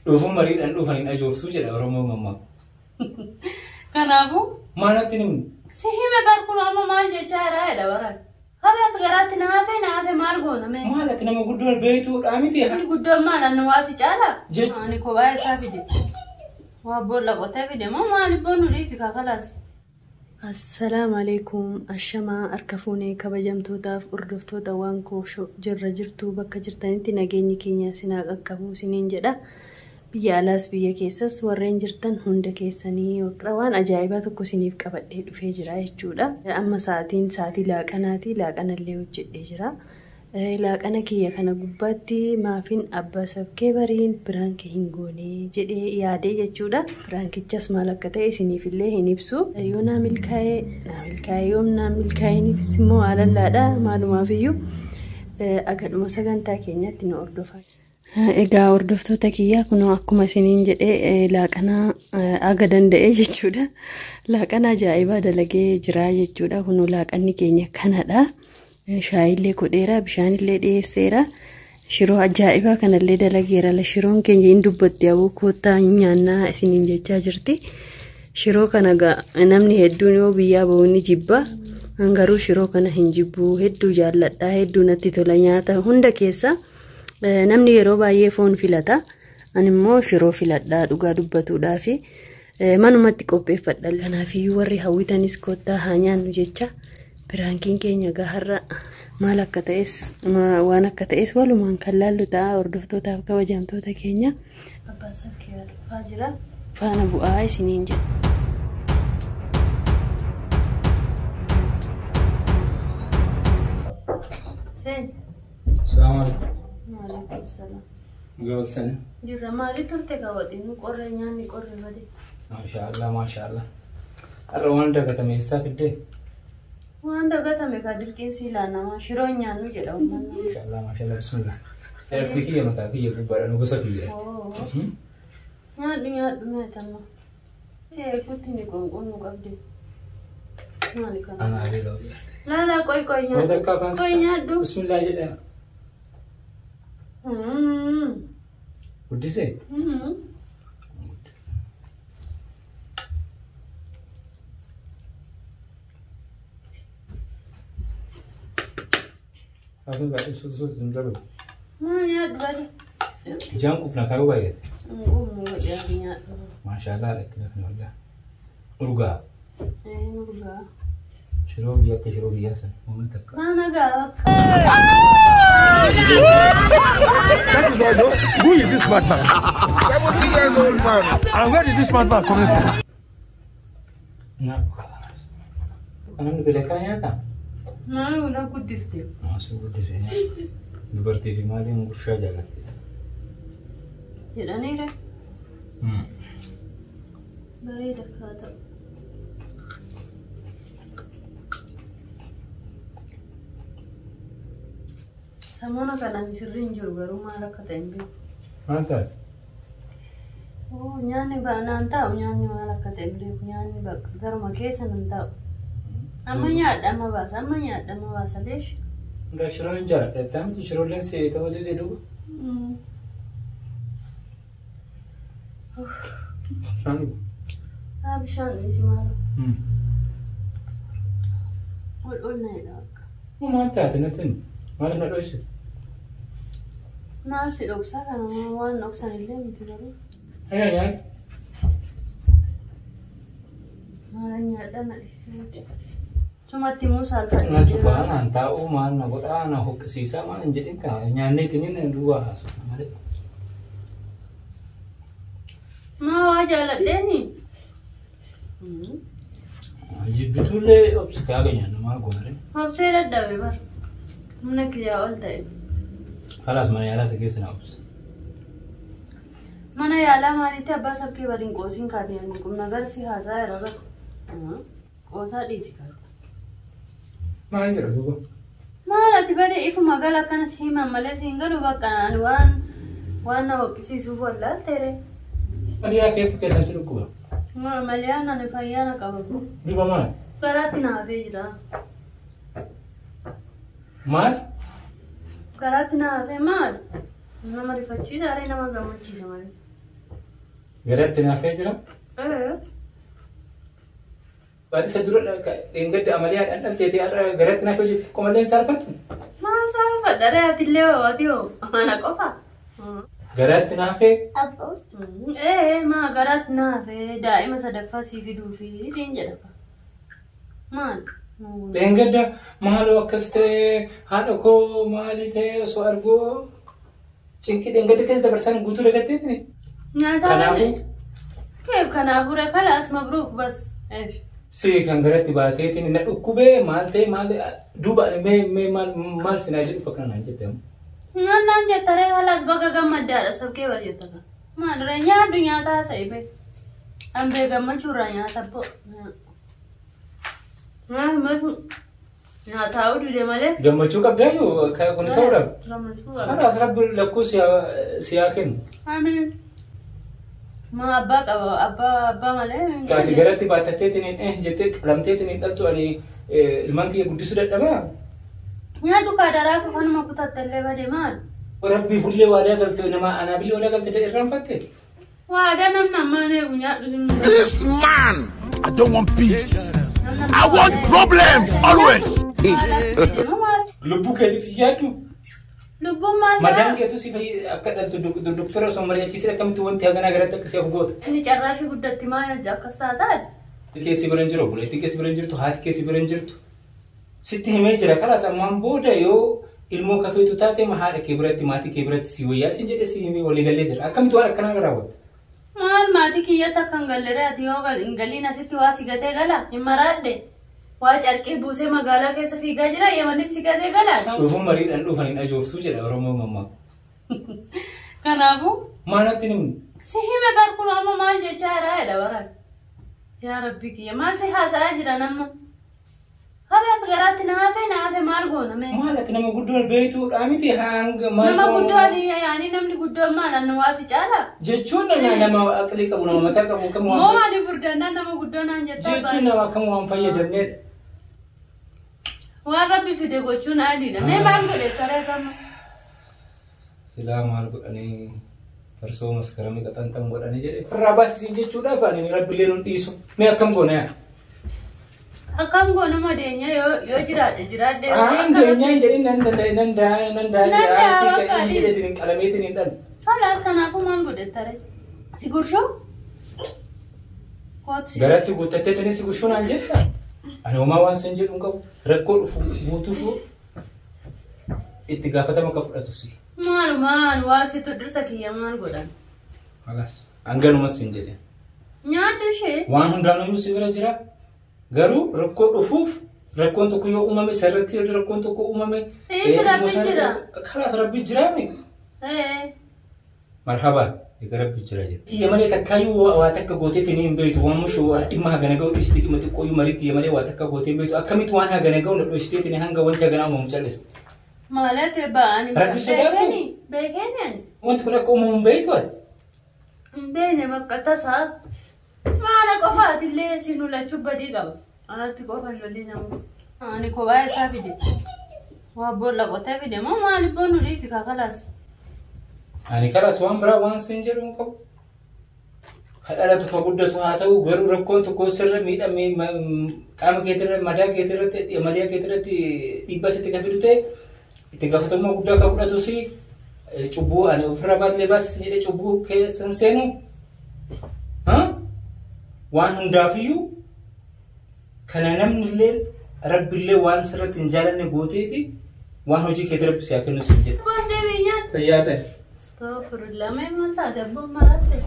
Dhufuun mariidhaan dhufan hin ajooftuu jedha Oromoo mammaaku. Kanaafuu Maalatti ni si hime bar kun amma maal jechaa jira jedha baran. Halas garaatti na hafe na hafe maal goona mee? Maal ati nama guddoo beektuudha miti? Inni guddoon maal annu waa si caala? Jechu- Ani kophaa isaa fide. Waa boolla qotee fide moo maal boonu dhiisi kafalaas. Assalaamu alaikum ashamaa harka fuunee kabajamtootaaf hordoftoota waan koo jirra jirtu bakka jirtanitti nageenyi keenya sinaa qaqqabu siniin jedha. Biyya alaas biyya keessas warreen jirtan hunda keessanii waan ajaa'ibaa tokko siniif qabadhee dhufee jira jechuudha. Amma sa'aatiin sa'aatii laaqanaati laaqanallee hojjedhee jira. Laaqana kiyya kana gubbaatti maafin abbaa sabkee bariin piraanki hin goone jedhee yaadee jechuudha. Piraankichas maal akka ta'e isiniifillee hin ibsu. Yoo naa milkaa'ee naa milkaa'ee yoom naa milkaa'iniifis immoo alallaadha maalumaafiyyuu agadhuma sagantaa keenyatti nu hordofaa. Egaa hordoftoota kiyyaa kunoo akkuma isiniin jedhee laaqanaa aga danda'e jechuudha. Laaqana ajaa'ibaa dalagee jira jechuudha. Kunoo laaqanni keenya kanadha. Shaayillee godheera, bishaanillee dhiyeesseera. Shiroo ajaa'ibaa kanallee dalageera. Shiroon keenya hin dubbatti aboo koottaa nyaannaa isiniin jechaa jirti. Shiroo kana namni hedduun yoo biyyaa bahu ni jibba. Garuu shiroo kana hin jibbu. Hedduu jaalladha. Hedduu natti tola nyaata hunda keessa. Namni yeroo baay'ee foon filata. Ani immoo shiroo filadha dhugaa dubbatuudhaafi manumatti qopheeffadha. Kanaafiyyuu warri hawwitanis koottaa haa nyaannu jecha piraankiin keenya gaharra maal akka ta'es waan akka ta'es walumaan kan laallu ta'a hordoftootaaf kabajamtoota keenya. Abbaan sabkee dhufaa jira. Faana bu'aa isiniin jedha. Seen. Salaamu alaikum. Waalaikum salaam. Gabaasani. Jirra maali turte kaawwate nu qorre nyaanni qorre bade. Maashaallah maashaallah. Har'a waan dagatame eessaa fiddee? Waan dagatame ka dirqiin si ilaanamaa shiroo nyaannu jedha uummanni. Maashaallah maashaallah bismillah. Eertii kiyya mataa kiyya gubbaadha nu gosa kiyya. Nyaadhu nyaadhu nyaatama. Si eeguutti ni qoonqoon nu qabde. Maali kana? Anaa beela'u. Laalaa qoy qoy Wanta nyaadhu. akka afaan Qoy nyaadhu. Bismillah jedha. Guddisee? Afaan baay'ee suusuus hin darbu. Maa nyaadhu bade. Ijaan quufna kaayuu baay'ate. Quufnu godhe nyaadhu. Maashaallah itti nafni wallah. Urgaa. Urgaa. Shiroo biyya akka shiroo biyyaa sana. Uummata takka. Maana gaa bakka. That is all. Who is this madman? 70 years old man. And where did this madman come from? Nyaadhu kanas. Kanan beela nyaata? Maal na guddifte. Maasuu guddisee nyaata. Dubartii fi maaliin gurshaa jaallatti. Jedhaniire. Bareeda kaa ta'u. Samoona kanaan sirrii hin jiru garuu maal akka ta'e hin beeku. Maal taate? Nyaanni naan taa'u nyaanni maal akka ta'e hin beeku nyaanni bakka garuma keessa nan taa'u. Amma nyaadha amma baasa amma nyaadha amma baasa leesh. Egaa shiroon hin jaalladha. Itti shiroolleen si ta'uu dide duuba. Bishaan dhugu. Haa bishaan dhiisi maal. Ol ol na jedha bakka. Maal taate natti himi? Maaliif na dhoksite? Maal si dhoksaa kana waan dhoksan illee miti garuu. Egaa nyaadhu. Maal nyaadha na dhiisi miti. Sumatti immoo saalfadhe. Na cufaa naan taa'uu maal na godhaa na hoqqisiisaa maal hin jedhin kaa nyaanneetiin inni duwwaa haasofna malee. Maa waa jaalladheeni? Jibbituullee obsi kaaga nyaannu maal goona ree? Obsee dadhabe bar. Humna kiyyaa ol ta'e. Kalaas mana yaalaa isa keessa na obsa. Mana yaalaa maalitti abbaa sabkee bariin qoosiin kaatee ani qubna garsi haasaa jira bar. Qoosaa dhiisi kaate. Maal jedha duuba? Maal ati bade ifuma gala akkanas himan malee siin galu bakka ani waan waan na hoqqisiisuuf wallaalteere. Maliyaa keetu keessan si dhukkuba. Maliyaan ani fayyaa na qaba. Duuba maal? Garaatti na hafee jira. Maal? Garaatti na hafee maal? Nama rifachiisa haree nama gammachiisa malee. Garaatti naafee jira. Baatisa dura dheengadda amaliyaadhaan dhalteetee har'a garatti naafee jirtu qomallee hin saalfattu. Maal saalfadha ree atillee hoo ati hoo ana qofa. Garaatti naafee. Ee maa garaatti naafee daa'ima sadaffaa sii fiduufi siin jedha. Maal? Dheengadda maaloo akkas ta'ee haadha koo maali ta'ee osoo arguu cinqii dheengadda keessa dabarsan guutuu dagatteetini. Nyaataa Kanaafuu. Keef kanaafuu ree kalaas mabruuk bas. Eesh. Si kan garatti baateetiin na dhukkubee maal ta'e maal duuba ani mee mee maal maal sinaa jedhu fakkaan naan jette amma. Nyaannaan jetta ree kalaas baga gammaddaadha sabkee bar jetta kan. Maal ree nyaadhu nyaataa haasa'e bee. An bee gammachuurraa nyaata bo. Nyaataa dude malee. Gammachuu qabdaayyuu kun ta'uudhaaf. Gammachuu qaba. Kalaas rabbi lakkuu siyaa kennu. Amiin. Maa abbaa qaba abbaa abbaa malee. Ati garatti baattatteetiin hin jettee qalamteetiin hin dhaltu ani ilmaan kiyya guddisuu dadhabaa. Nyaadhu kaadaraa kanuma kutattellee bade maal? Rabbii fullee waadaa galte nama anaafillee waadaa galte irraanfatte. Waadaa namni ammaan eegu nyaadhu. This man. I don't want peace. I want problems always. Lubbuu keetiif yaaddu. Lubbuun maal Madaan ta'a? keetu si akka dhaltu doktora osoo mari'achiisee akkamitti wanti haganaa garatti akka si hafu goota. Inni carraashii guddatti maal akkas taataati? Keessi bira hin jiru, obboleettii keessi bira hin jirtu, haati keessi bira hin jirtu. Sitti himee jira kalaas ammaan booda yoo ilmoo kafeetu taate haadha kee biratti maatii kee biratti si wayyaa sin jedhe si himee walii galee jira. Akkamitti waan akkanaa raawwatta? Maal maatii kiyyatti akka hin galle ati yoo hin galiin asitti waa si gatee gala hin maraadhe. Waa carqii buusee magaalaa keessa fiigaa jira yamanitti si gatee gala. Dhufuun mariidhaan dhufan hin ajooftuu jedha Oromoo mammaa. Kanaafuu Maalatti himni? si hime bar kun amma maal jechaa jira jedha bara. Yaa Rabbi kiyya maal si haasa'aa jira nama? Halaas garaatti naafe naafe maal goona mee? Maal ati nama guddoo beektuudha miti hanga maal Nama guddoon yaani namni guddoon maal annu waa si caala? Jechuun nama aqlii qabu nama mataa qabu kam Moo waan ani furdannaan nama guddoo naan jettaa jechuun nama kam waan fayyadamnedha. Waan Rabbi fide gochuun adiidha. Mee maal godhe taree sama? Silaa maal godhanii farsoo maskaramii qaxanxan godhanii jedhe. Firraa baasisiin jechuudhaaf ani rabbiillee nun dhiisu. Mee akkam goona yaa? Akkam goonu madeenya yoo jiraadhe jiraadhe. Aan geenyaan jedhin nan danda'a nan da'a nan da'a Nan da'a jedha. Asii bakka ka'ee adiis. jedheetiin qalameetiin hin dhalu. Halaas kanaafuu maal godhe taree? Si gurshuu? Kootu si Garatti guuttatteetiin si gushuu naan jetta. Ani homaa waan sin jedhu hin qabu. Rakkoo dhufu guutuufu itti gaafatama akka fudhatu si. Maal maal waa situ dhirsa kiyya maal godhan? Halaas hanganumas sin jedhe. Nyaadhu ishee. Waan hundaanuyyuu si bira jira. Garuu rakkoo dhufuuf rakkoon tokko yoo uumame sirriitti yoo rakkoon tokko uumame. Eessa rabbi jira? Kalaas rabbi jiraame. Ee. Marhaba egaa rabbi jira jedhe. Kiyya malee takkaayyuu waa takka gooteetiin hin beektu waan mushuu dhimma hagana ga'u dhiiste dhimma xiqqooyyuu marii kiyya malee waa takka gootee hin beektu akkamitti waan hagana ga'u na dhoositeetiin hanga wanti haganaa uumamu calliste. Maal ba'anii Rabbi sodaatu? Beekeni ani. Wanti kun akka uumamu hin beektu ati. Hin beekne bakka tasaa. Maala qofaatillee si nulachuu badii qaba. Anatti qofa lolli namu. Ani kophaa isaa fide. Waa boolla qotee fide moo maaliif boonu dhiisi kakalaas? Ani kalaas waan biraa waan sin jedhu hin qabu. Ka dhalatu ka guddatu haa ta'u garuu rakkoon tokko sirra miidhamee qaama keetirra madaa keetirratti madaa keetirratti dhiibbaa sitti kan fidu ta'e itti gaafatamummaa guddaa kan fudhatus cubbuu ani ofirra ballee baas jedhee cubbuu keessa hin seenu. Waan hundaafiyyuu kana namni illee rabbi illee waan sirratti hin jaalanne gooteeti waan hojii keetii rabbi si haa kennu sin jedha. Boos deebii nyaata. Fayyaa ta'e. Astaghfirullah mee maal taate abboon maratte?